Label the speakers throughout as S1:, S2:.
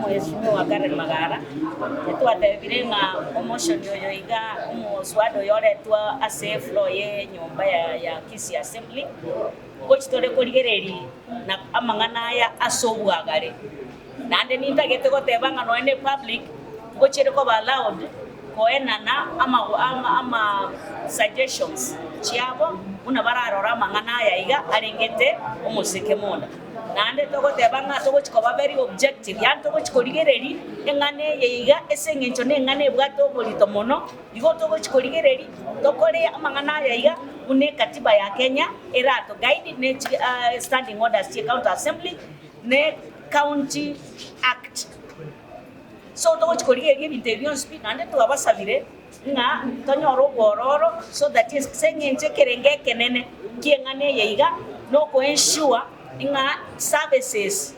S1: Mheshimiwa Karen Magara, etwatebire ng'a omotion oyo iga omoswada oyo oretwa ase efloor ye enyomba ya ya Kisii Assembly, ngochi tore korigereria na amang'ana aya ase obwagare. Naende nintagete goteba ng'a nonya ne public ngochiere koba allowed koenana ama suggestions chiabo buna bararore amang'ana aya iga arengete omoseke monda. Naende togoteba ng'a togochi koba very objective, yaani togochi korigereria eng'ana eye iga ase eng'encho na eng'ana ebwate oborito mono, igo togochi korigereria tokore amang'ana aya iga buna ekatiba ya Kenya erato guide ne chi standing orders chie county assembly ne county act. So togochi korigereria ebinto ebi bionsi pi, naende twabasabire ng'a tonyore obwororo so that ase eng'encho ekerengo ekenene ki'eng'ana eye iga, na oko ensure ng'a services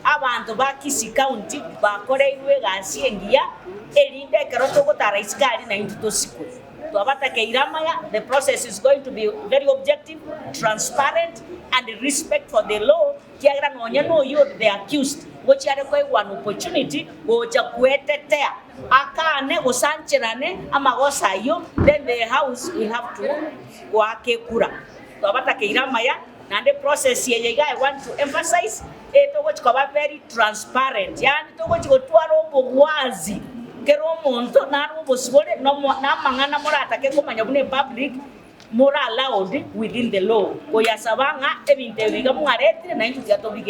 S1: abanto ba Kisii County bakoreirwe egasi engiya, erinde ekero togotara isiko aria naintwe tosikwe. Twabatakeire amaya, the process is going to be very objective, transparent and respect for the law. Ekiagera nonya noyio the accused ngochia are koegwa an opportunity gocha kwetetea, akane gose ancherane amagoso ayio, then the house will have to goaka ekura. Twabatakeire amaya, naende process eye iga I want to emphasize, etogochi koba very transparent, yaani togochi gotwara obogwazi kera omonto nare obosibore nomo namang'ana moratake komanya buna epublic, More allowed within the law, koyasaba ng'a ebinto ebi iga mwaretire naintwe tiga tobigere.